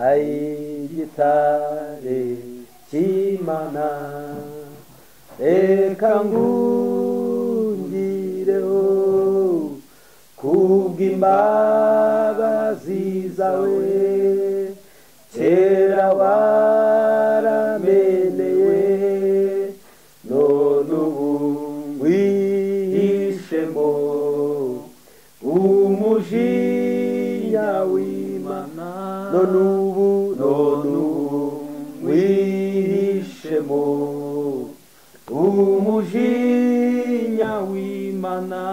Ai gitare cy'Imana, reka ngungireho kubw'imbabazi zawe. Kera warameneye, none ubu wihishemo umujinya w'Imana. None ubu wihishemo umujinya w'Imana.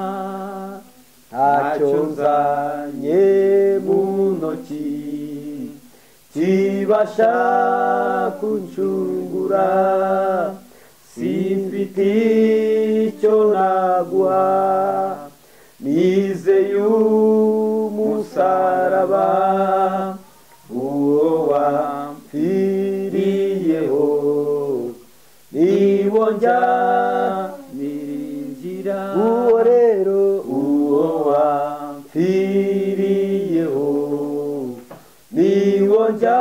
Ntacyo nzanye mu ntoki kibasha kuncungura, simfite icyo naguha, nizeye umusaraba uwo wampfiriyeho, niwo njya niringira. Uwo rero uwo wampfiriyeho, niwo njya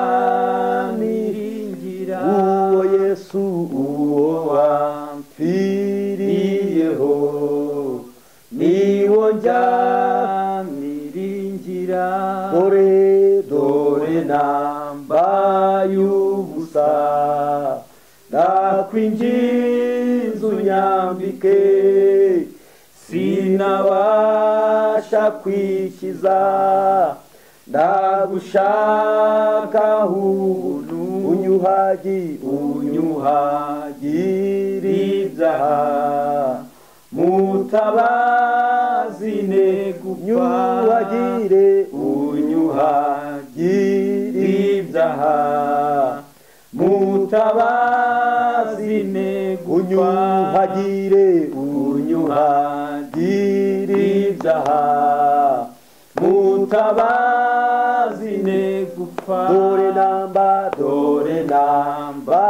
niringira. Uwo Yesu uwo wampfiriyeho, niwo njya niringira. Dore dore nambaye ubusa, ndakwinginze unyambike, sinabasha kwikiza, ndagushaka ubuntu. Unyuhagire ibyaha, mutabazi negupfa. Unyuhagire, unyuhagire ibyaha, mutabazi negupfa. Unyuhagire, unyuhagire ibyaha, mutabazi negupfa. Dore namba, dore namba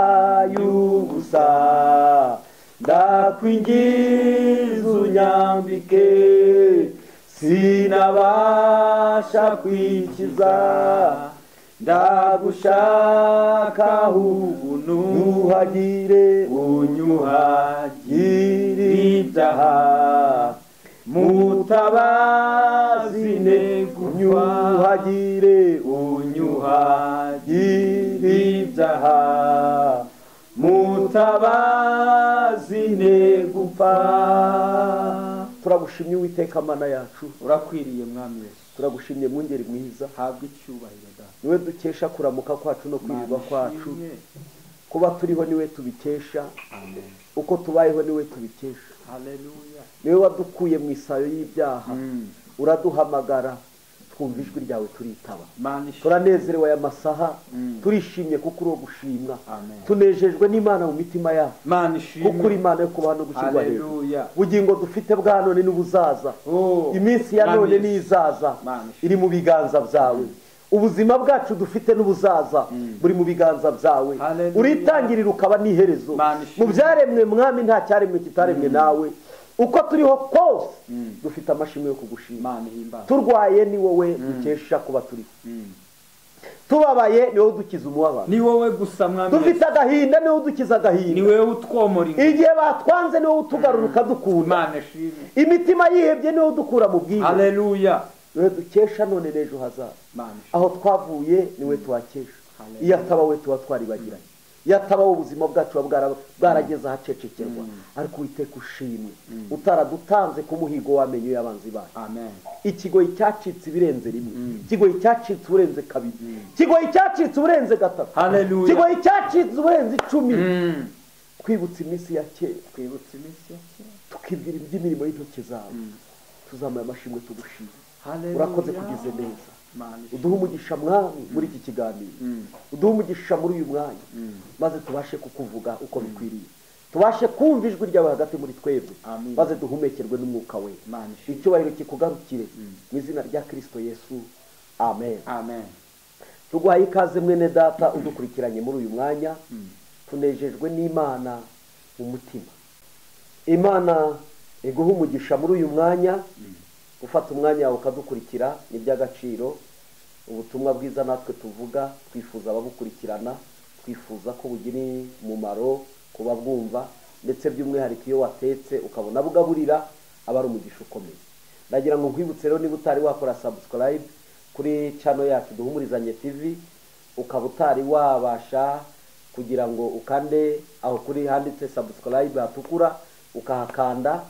y'ubusa, ndakwinginze unyambike, sinabasha kwikiza, ndagushaka ubuntu. Unyuhagire, unyuhagire ibyaha, mutabazi negupfa. Unyuhagire, unyuhagire ibyaha, mutabazi negupfa. Turagushimye Uwiteka Mana yacu, urakwiriye Mwami Yesu. Turagushimye mwungeri mwiza, habwa icyubahiro Data. Niwe dukesha kuramuka kwacu no kwirirwa kwacu, kuba turiho niwe tubikesha, uko tubayeho niwe tubikesha. Haleluya. Niwe wadukuye mu isayo y'ibyaha, uraduhamagara twumva ijwi ryawe turitaba. Turanezerewe aya masaha, turishimye kuko uri gushimwa, tunejejwe n'Imana mu mitima yacu, kuko uri Imana yo kubaho no gushyirwa hejuru. Bugingo dufite bwa none n'ubuzaza, iminsi ya none n'izaza iri mu biganza byawe. Ubuzima bwacu dufite n'ubuzaza buri mu biganza byawe. Uritangirira ukaba n'iherezo. Mu byaremwe Mwami nta cyaremwe kitaremwe nawe. Uko turiho kose dufite amashimwe yo kugushima. Turwaye ni wowe dukesha kuba turiho, tubabaye ni wowe udukiza umubabaro, ni wowe gusa Mwami. Dufite agahinda ni wowe udukiza agahinda, ni wowe utwomora igihe batwanze, ni wowe utugarura ukadukunda. Imitima yihebye ni wowe udukura mu bwihebe. Haleluya. Niwe dukesha none n'ejo hazaza. Aho twavuye niwe tuhakesha. Iyo ataba we tuba twaribagiranye, iyo ataba ubuzima bwacu bwarageze ahacecekerwa. Ariko Uwiteka ushimwe, utaradutanze ku muhigo w'amenyo y'abanzi bacu. Ikigoyi cyacitse ibirenze rimwe, ikigoyi cyacitse uburenze kabiri, ikigoyi cyacitse uburenze gatatu, ikigoyi cyacitse uburenze 10. Twibutse iminsi ya kera, tukibwira iby'imirimo y'intoki zawe, tuzamuye amashimwe tugushima. Urakoze kugize neza. Uduhe umugisha Mwami muri iki kiganiro, uduhe umugisha muri uyu mwanya, maze tubashe kukuvuga uko bikwiriye, tubashe kumva ijwi ryawe hagati muri twebwe, maze duhumekerwe n'umwuka we. Icyubahiro kikugarukire mu izina rya Kristo Yesu, amen. Amen. Tuguhaye ikaze mwene data udukurikiranye muri uyu mwanya. Tunejejwe n'Imana mu mutima. Imana iguha umugisha muri uyu mwanya. Gufata umwanya wawe ukadukurikira ni iby'agaciro. Ubutumwa bwiza natwe tuvuga twifuza ababukurikirana, twifuza ko bugira umumaro ku babwumva, ndetse by'umwihariko iyo watetse ukabona bugaburira aba ari umugisha ukomeye. Ndagira ngo nkwibutse rero, niba utari wakora subscribe kuri channel yacu Duhumurizanye TV, ukaba utari wabasha kugira ngo ukande aho kuri handitse subscribe hatukura ukahakanda.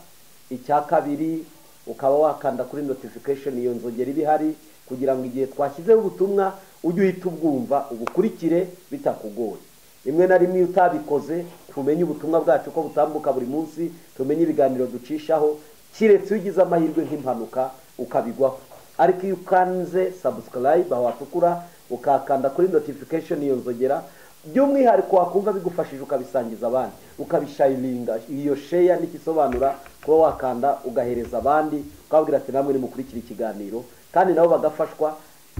Icya kabiri ukaba wakanda kuri notification, iyo nzogera iba ihari kugira ngo igihe twashyizeho ubutumwa ujye uhita ubwumva ubukurikire bitakugoye. Rimwe na rimwe iyo utabikoze tumenye ubutumwa bwacu ko butambuka buri munsi, tumenye ibiganiro ducishaho, kiretse iyo ugize amahirwe nk'impanuka ukabigwaho. Ariko iyo ukanze subscribe aho hatukura ukakanda kuri notification iyo nzogera, by'umwihariko wakumva bigufashije ukabisangiza abandi, ukabisharinga. Iyo share n'ikisobanura kuba wakanda ugahereza abandi, ukababwira ati namwe nimukurikire ikiganiro, kandi nabo bagafashwa.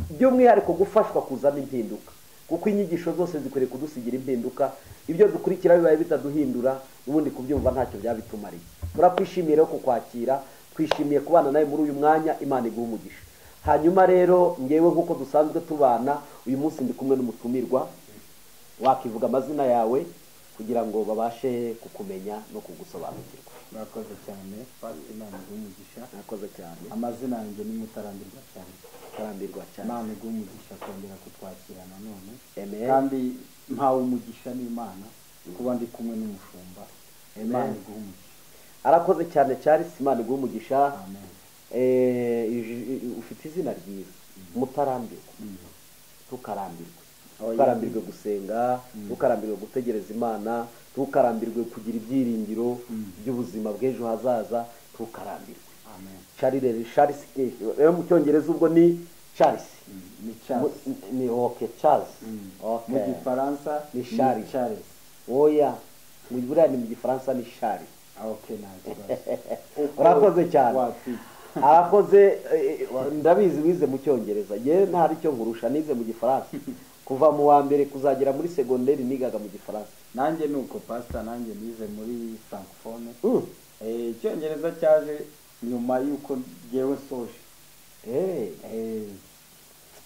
By'umwihariko gufashwa kuzana impinduka, kuko inyigisho zose zikwiriye kudusigira impinduka. Ibyo dukurikira bibaye bitaduhindura, ubundi kubyumva ntacyo byabitumariye. Turakwishimiye rero kukwakira, twishimiye kubana nawe muri uyu mwanya. Imana iguhe umugisha. Hanyuma rero ngewe nk'uko dusanzwe tubana, uyu munsi ndi kumwe n'umutumirwa. Wakivuga amazina yawe kugira ngo babashe kukumenya no kugusobanukirwa. Murakoze cyane Pastor, Imana iguhe umugisha. Murakoze cyane. Amazina yanjye ni Mutarambirwa cyane. Mutarambirwa cyane. Imana iguhe umugisha kongera kutwakira nanone. Amen. Kandi mpawe umugisha n'Imana kuba ndi kumwe n'umushumba. Amen. Imana iguhe umugisha. Arakoze cyane Charles, Imana iguhe umugisha. Amen. Ufite izina ryiza Mutarambirwa. Tukarambirwe. Oya. Tukarambirwe gusenga, tukarambirwe gutegereza Imana, tukarambirwe kugira ibyiringiro by'ubuzima bw'ejo hazaza, tukarambirwe. Amen. Charles, Charles rero mu cyongereza ubwo ni Charles. Ni Charles. Ni okay, Charles. Okay. Mu gifaransa Ni Charles. Charles. Oya, mu buriya ni mu gifaransa ni Charles. Okay, nta kibazo. Urakoze cyane. Watwite. Arakoze. Ndabizi wize mu cyongereza, ye nta icyo nkurusha, nize mu gifaransa kuva mu wa mbere kuzagera muri segonderi nigaga mu gifaransa. Nanjye nuko Pastor, nanjye nize muri francophone. Icyongereza cyaje nyuma y'uko jyewe nsoje.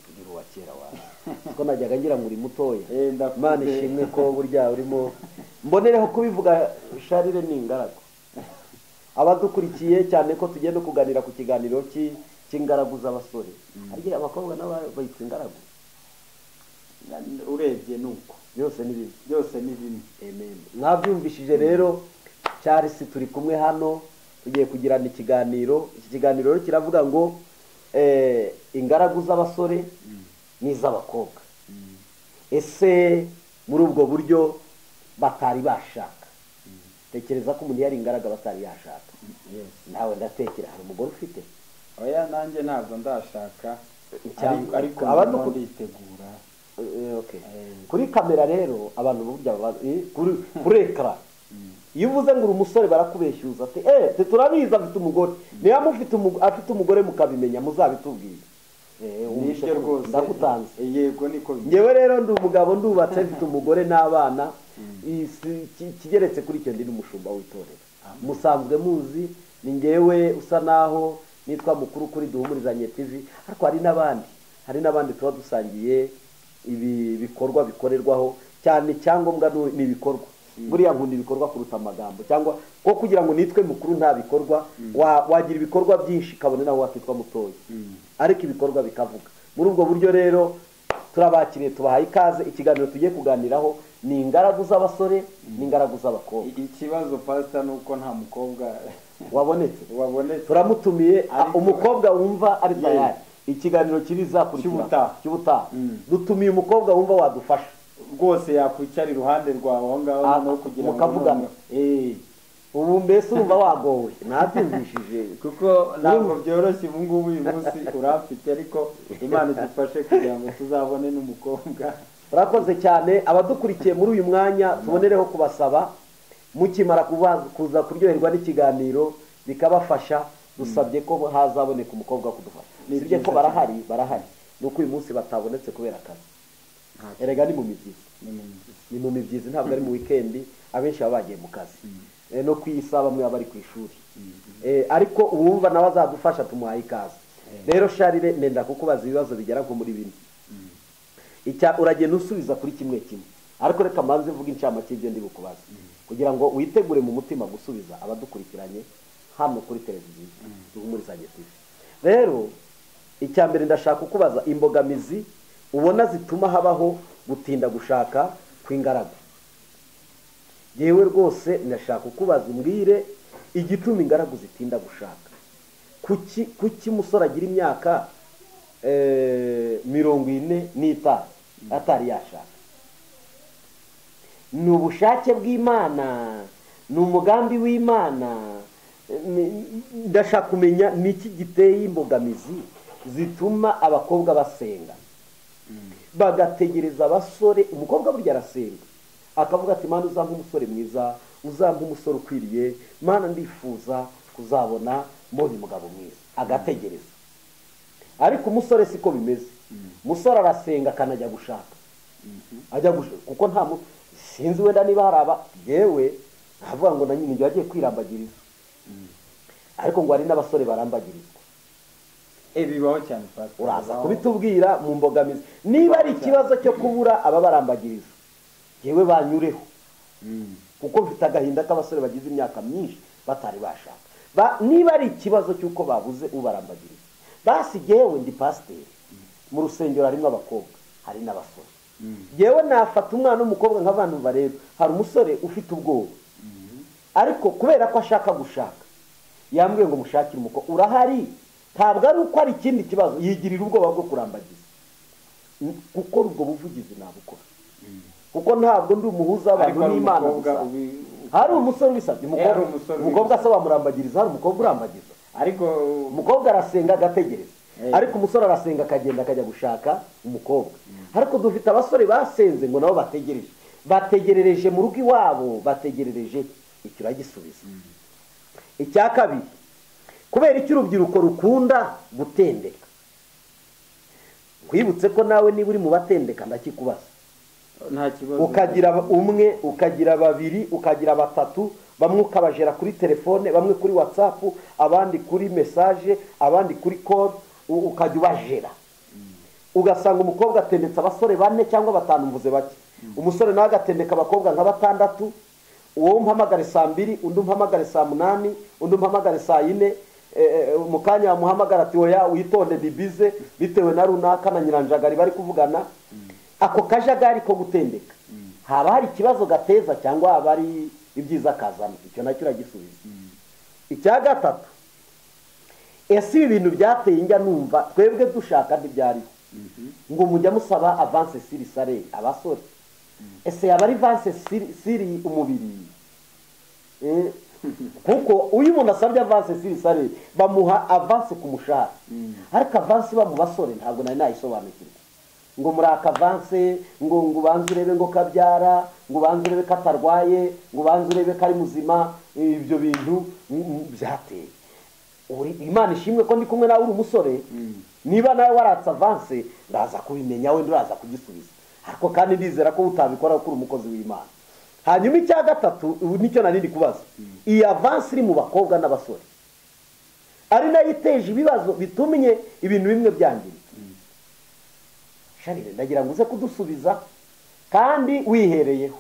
Ugira uwa kera wawe, ko najyaga ngira ngo uri mutoya. Ndakuze. Imana ishimwe ko burya urimo. Mbonereho kubivuga, Charles ni ingaragu. Abadukurikiye cyane ko tugiye no kuganira ku kiganiro cy'ingaragu z'abasore. Harya abakobwa nabo bayitwa ingaragu? Urebye nuko byose ni bimwe. Byose ni bimwe. Amen. Mwabyumvishije rero, Charles turi kumwe hano, tugiye kugirana ikiganiro. Iki kiganiro rero kiravuga ngo ingaragu z'abasore n'iz'abakobwa. Ese muri ubwo buryo batari bashaka? Tekereza ko umuntu yari ingaragu batari yashaka. Yes. Nawe ndatekera hari umugore ufite? Oya, nanjye ntabwo ndashaka. Cyangwa- Ariko Abaduku- ndimo nditegura. Okay. Kuri kamera rero abantu burya kuri ekara iyo uvuze ngo uri umusore barakubeshyuza ati te turabizi afite umugore. Niba mufite afite umugore mukabimenya muzabitubwire. Wumvishe Nibyo ko rwose. ndagutanze. Yego niko bimeze. Ngewe rero ndi umugabo, ndubatse, mfite umugore n'abana. Ikigeretse kuri icyo ndi n'umushumba w'itorero. Musanzwe muzi ni ngewe usa naho nitwa mukuru kuri Duhumurizanye TV, ariko hari n'abandi tuba dusangiye ibi bikorwa bikorerwaho cyane. Icyangombwa ni ibikorwa. Buriya nkunda ibikorwa kuruta amagambo, cyangwa ko kugira ngo nitwe mukuru nta bikorwa, wagira ibikorwa byinshi kabone naho wakitwa mutoya, ariko ibikorwa bikavuga. Muri ubwo buryo rero turabakiriye, tubahaye ikaze. Ikiganiro tugiye kuganiraho ni ingaragu z'abasore n'ingaragu z'abakobwa. Ikibazo Pastor ni uko nta mukobwa wabonetse. wabonetse. Turamutumiye. Ariko- Umukobwa wumva ari Yeah. tayari, ikiganiro kirizakurikira Cy'ubutaha. cy'ubutaha. Dutumiye umukobwa wumva wadufasha rwose, yakwicara iruhande rwawe aho ngaho noneho kugira ngo mukavugana. Ubu mbese urumva wagowe, nabyumvishije. Kuko ntabwo byoroshye ubu ngubu, uyu munsi uramfite, ariko Imana idufashe kugira ngo tuzabone n'umukobwa. Urakoze cyane. Abadukurikiye muri uyu mwanya tubonereho kubasaba, mukimara kuza kuryoherwa n'ikiganiro bikabafasha, dusabye ko hazaboneka umukobwa wo kudufasha. Ni Sibye ko byiza. barahari, barahari, ni uko uyu munsi batabonetse kubera akazi. Erega ni mu mibyizi. Ni mu mibyizi. Ni mu mibyizi, ntabwo ari mu wikendi, abenshi baba bagiye mu kazi. No ku isaha bamwe baba bari ku ishuri. Ariko uwumva nawe azadufasha tumuhaye ikaze. Rero Sharire, nenda kukubaza ibibazo bigera nko muri bine. Icya uragenda usubiza kuri kimwe kimwe, ariko reka mbanze mvuge incamake y'ibyo ndi bukubaze kugira ngo witegure mu mutima gusubiza abadukurikiranye hano kuri televiziyo Duhumurizanye TV. Rero icya mbere ndashaka kukubaza imbogamizi ubona zituma habaho gutinda gushaka kw'ingaragu. Yewe rwose ndashaka kukubaza umbwire igituma ingaragu zitinda gushaka. Kuki umusore agira imyaka 45 atari yashaka? Ni ubushake bw'Imana? Ni umugambi w'Imana? Ndashaka kumenya niki giteye imbogamizi zituma abakobwa basenga bagategereza abasore. Umukobwa burya arasenga akavuga ati Mana uzampa umusore mwiza, uzampa umusore ukwiriye, Mana ndifuza kuzabona mbonye umugabo mwiza, agategereza. Ariko umusore siko bimeze. Umusore arasenga akanajya gushaka, ajya gushaka kuko nta sinzi wenda niba haraba yewe avuga ngo na nyine agiye kwirambagiriza, ariko ngo hari n'abasore barambagirizwa. Bibaho cyane pastor. Uraza kubitubwira mu mbogamizi niba ari ikibazo cyo kubura ababarambagiriza, yewe banyureho, kuko mfite agahinda k'abasore bagize imyaka myinshi batari bashaka. Niba ari ikibazo cy'uko babuze ubarambagiriza, basi yewe ndi pasiteri, mu rusengero harimo abakobwa hari n'abasore. Yewe nafata umwana w'umukobwa nk'abantu bareba, hari umusore ufite ubwoba ariko kubera ko ashaka gushaka yambwiye ngo mushakire umukobwa urahari, ntabwo ari uko ari ikindi kibazo, yigirira ubwoba bwo kurambagiza. Gukora ubwo buvugizi nabukora, kuko ntabwo ndi umuhuza w'abantu n'Imana gusa. Hari umusore ubisabye, umukobwa se wamurambagiriza, hari umukobwa urambagiza, ariko umukobwa arasenga agategereza, ariko umusore arasenga akagenda akajya gushaka umukobwa. Ariko dufite abasore basenze ngo nabo bategereje, bategerereje mu rugo iwabo, bategerereje icyo uragisubiza. Icya kabiri, kubera icyo urubyiruko rukunda gutendeka. Nkwibutse ko nawe niba uri mu batendeka ndakikubaza. Nta kibazo. Ukagira umwe, ukagira babiri, ukagira batatu, bamwe ukabajera kuri telefone, bamwe kuri WhatsApp, abandi kuri message, abandi kuri call, ukajya ubajera. Ugasanga umukobwa atendetse abasore bane cyangwa batanu, mvuze bake. Umusore nawe agatendeka abakobwa nka batandatu, uwo umpamagare saa 2, undi umpamagare saa 8, undi umpamagare saa 4, mu kanya bamuhamagara ati oya witonde ni bize bitewe na runaka na nyiranjagari bari kuvugana. Ako kajagari ko gutendeka haba hari ikibazo gateza cyangwa haba ari ibyiza kazana, icyo nacyo uragisubiza. Icya gatatu, ese ibi bintu byateye njya numva twebwe dushaka ntibyariho ngo mujya musaba avance siri sare abasore, ese yaba ari avance siri umubiri? Kuko uyu umuntu asabye avance siri sare bamuha avance ku mushahara, ariko avance iba mu basore ntabwo nari nayisobanukirwa. Ngo muri aka avance ngo ubanze urebe ngo kabyara, ngo ubanze urebe katarwaye, ngo ubanze urebe kari muzima, ibyo bintu byateye. Imana ishimwe ko ndi kumwe nawe uri umusore, niba nawe waratse avance ndaza kubimenya wenda uraza kugisubiza, ariko kandi ndizera ko utabikora kuko uri umukozi w'Imana. Hanyuma icya gatatu nicyo nari ndi kubaza, iyi avance iri mu bakobwa n'abasore ari nayo iteje ibibazo bitumye ibintu bimwe byangirika. Sharire, ndagira ngo uze kudusubiza kandi wihereyeho,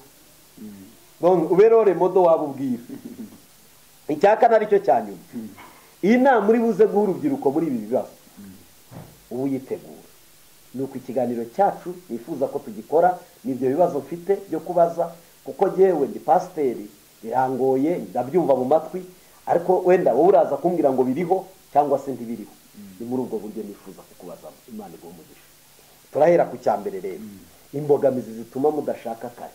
uberore modo wabubwira. Icya kane aricyo cya nyuma, iyi nama uri buze guha urubyiruko muri ibi bibazo ubu yitegura. Nuko ikiganiro cyacu nifuza ko tugikora n'ibyo bibazo mfite byo kubaza, kuko jyewe ndi pasiteri birangoye ndabyumva mu matwi, ariko wenda wowe uraza kumbwira ngo biriho cyangwa se ntibiriho. Ni muri ubwo buryo nifuza kukubaza. Imana iguhe umugisha. Turahera ku cya mbere rero, imbogamizi zituma mudashaka kare,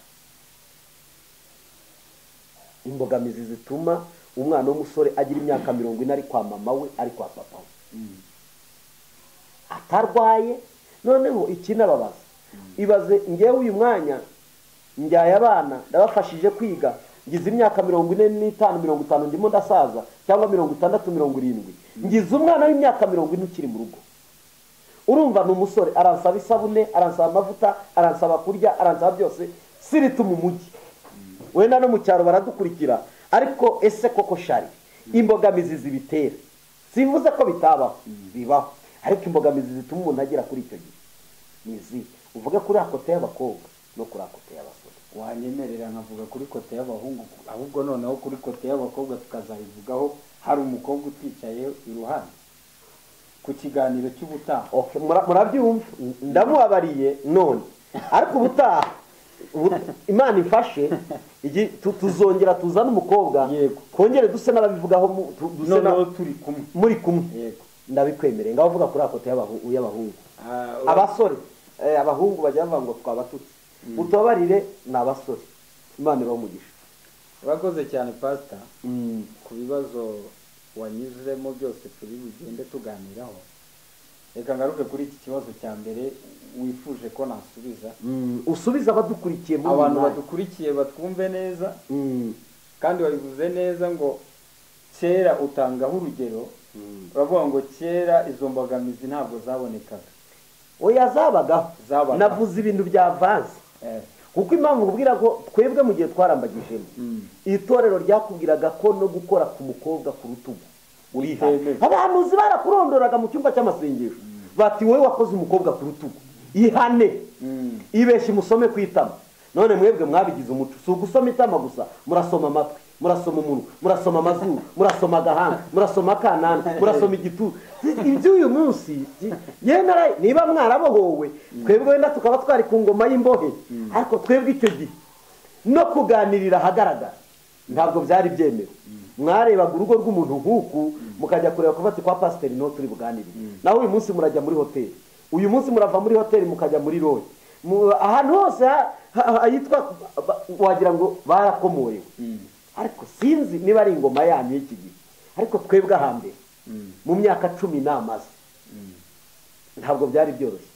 imbogamizi zituma umwana w'umusore agira imyaka 40 ari kwa mama we, ari kwa papa we, atarwaye. Noneho ikinababaza, ibaze ngewe uyu mwanya njyaye abana ndabafashije kwiga, ngize imyaka 45, 50 ndimo ndasaza, cyangwa 60, 70, ngize umwana w'imyaka 40 ukiri mu rugo. Urumva ni umusore, aransaba isabune, aransaba amavuta, aransaba kurya, aransaba byose, siritu mu mujyi wenda no mu cyaro baradukurikira. Ariko ese koko Shari, imbogamizi zibitera, simvuze ko bitabaho, bibaho, Ariko imbogamizi zituma umuntu agera kuri icyo gihe ni izi. Uvuge kuri côté y'abakobwa no kuri côté y'abasore. Wanyemerera nkavuga kuri côté y'abahungu, ahubwo noneho kuri côté y'abakobwa tukazayivugaho hari umukobwa utwicaye iruhande ku kiganiro cy'ubutaha. Okay, murabyumva, ndamubabariye none, ariko ubutaha Imana ifashe tuzongera tuzane umukobwa. Yego. Twongere duse n'ababivugaho, duse noneho turi kumwe, muri kumwe. Yego. Ndabikwemereye. Ngaho uvuga kuri côté y'abahungu. Abasore, abahungu bajya bavuga ngo twabatutse, utubabarire, ni abasore. Imana ibahe umugisha. Urakoze cyane, pastor, ku bibazo wanyuzemo byose turi bugende tuganiraho. Reka ngaruke kuri iki kibazo cya mbere wifuje ko nasubiza. Usubiza abadukurikiye muri abantu uyu mwanya. Badukurikiye batwumve neza. Kandi wabivuze neza ngo kera, utangaho urugero, uravuga ngo kera izo mbogamizi ntabwo zabonekaga. Oya, zabagaho. Zabagaho. Navuze ibintu bya vanse, kuko impamvu nkubwira ko twebwe mu gihe twarambagijemo, itorero ryakubwiraga ko no gukora ku mukobwa ku rutugu uriha. Bitemewe. Abahanuzi barakurondoraga mu cyumba cy'amasengesho, bati: "Wowe wakoze umukobwa ku rutugu, ihane." Ibeshye musome ku itama. None mwebwe mwabigize umuco, si ugusoma itama gusa, murasoma amatwi, murasoma umunwa, murasoma amazuru, murasoma agahanga, murasoma akanana, murasoma igituza. Iby'uyu munsi yewe niba mwarabohowe, twebwe wenda tukaba twari ku ngoma y'imbohe, ariko twebwe icyo gihe no kuganirira ahagaragara ntabwo byari byemewe. Mwarebaga urugo rw'umuntu nk'uku, mukajya kureba kuva ati kwa pasiteri niho turi buganirire. Naho uyu munsi murajya muri hoteli, uyu munsi murava muri hoteli mukajya muri lodge, ahantu hose hitwa wagira ngo barakomorewe. Ariko sinzi niba ari ingoma yanyu y'iki gihe, ariko twebwe ahambere mu myaka 10 n'amaze ntabwo byari byoroshye.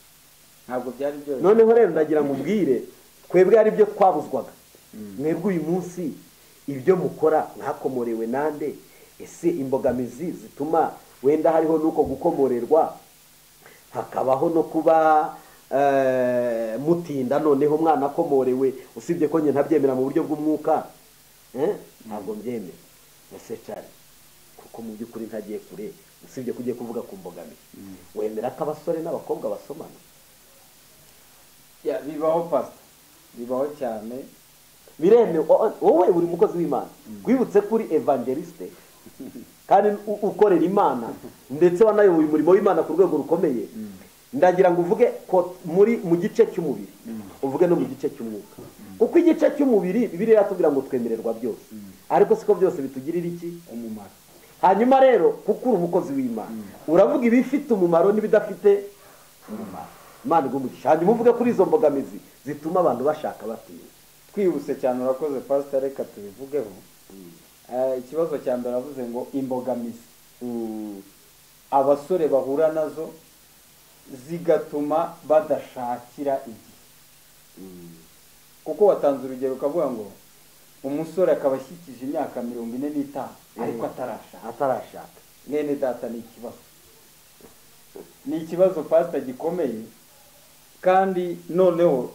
Ntabwo byari byoroshye. Noneho rero ndagira ngo ubwire, twebwe ari byo twabuzwaga, mwebwe uyu munsi ibyo mukora mwakomorewe nande? Ese imbogamizi zituma wenda hariho n'uko gukomorerwa, hakabaho no kuba mutinda, noneho umwana akomorewe, usibye ko njye ntabyemera mu buryo bw'umwuka, ntabwo mbyemera ese cyane, kuko mu by'ukuri ntagiye kure, usibye ko ugiye kuvuga ku mbogamizi, wemera ko abasore n'abakobwa basomana? Ya, bibaho pastor, bibaho cyane. Biremewe? Wowe uri umukozi w'Imana, twibutse kuri évangéliste kandi ukorera Imana, ndetse wanayoboye umurimo w'Imana ku rwego rukomeye. Ndagira ngo uvuge ko muri mu gice cy'umubiri, uvuge no mu gice cy'umwuka, kuko igice cy'umubiri Bibiliya iratubwira ngo twemererwa byose, ariko siko byose bitugirira iki? Umumaro. Hanyuma rero, kuko uri umukozi w'Imana, uravuga ibifite umumaro n'ibidafite umumaro. Imana iguhe umugisha. Hanyuma uvuge kuri izo mbogamizi zituma abantu bashaka batinya. Twihuse cyane, urakoze pastor, reka tubivugeho. Ikibazo cya mbere avuze ngo imbogamizi abasore bahura nazo zigatuma badashakira igihe, kuko watanze urugero ukavuga ngo umusore akaba ashyikije imyaka 45 ariko atarashaka. Atarashaka. Mwene data, ni ikibazo, ni ikibazo pastor gikomeye, kandi noneho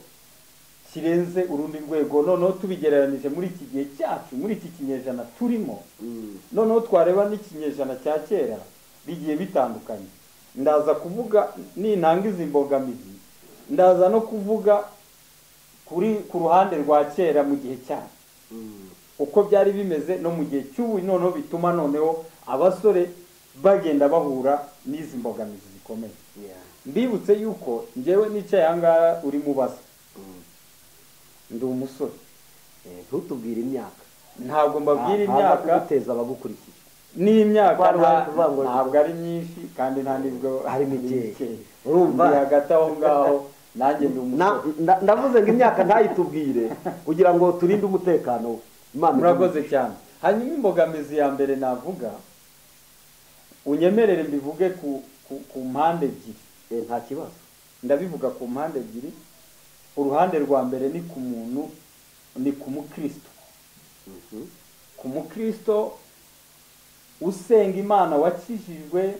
kirenze urundi rwego. Noneho tubigereranije muri iki gihe cyacu, muri iki kinyejana turimo, noneho twareba n'ikinyejana cya kera, bigiye bitandukanye. Ndaza kuvuga nintanga izi mbogamizi, ndaza no kuvuga kuri ku ruhande rwa kera mu gihe cyacu uko byari bimeze no mu gihe cy'ubu, noneho bituma noneho abasore bagenda bahura n'izi mbogamizi zikomeye. Mbibutse yuko njyewe nicaye aha ngaha uri mubaza, ndi umusore. Ntutubwire imyaka. Ntabwo mbabwira Nta- imyaka. Kuguteza abagukurikiye. N'imyaka Twari kuvuga ngo- ntabwo ari myinshi kandi nta nibwo ari mikeya. Mikeya. Urumva? Ndi hagati aho ngaho, nanjye ndi umusore. Ndavuze ngo imyaka ntayitubwire kugira ngo turinde umutekano we. Imana Murakoze cyane. Hanyuma imbogamizi ya mbere navuga, unyemerere mbivuge ku mpande ebyiri. Nta kibazo. Ndabivuga ku mpande ebyiri. Uruhande rwa mbere ni ku muntu, ni ku mukristo, ku mukristo usenga Imana, wakijijwe,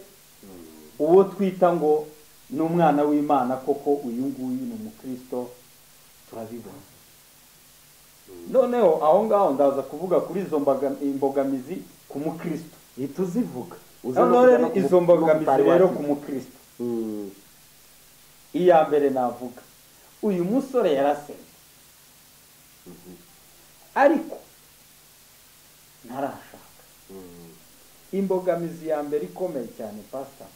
uwo twita ngo ni umwana w'Imana koko. Uyu nguyu ni umukristo, turabibona. Noneho aho ngaho ndaza kuvuga kuri izo imbogamizi ku mukristo. Ihita uzivuga. Uze no Noneho kujya rero no izo mbogamizi no kutari rero wakijijwe. ku mukristo. Iya mbere navuga, uyu musore yarasenze ariko ntarashaka. Imbogamizi ya mbere ikomeye cyane, pastor,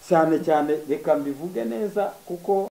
cyane cyane reka mbivuge neza kuko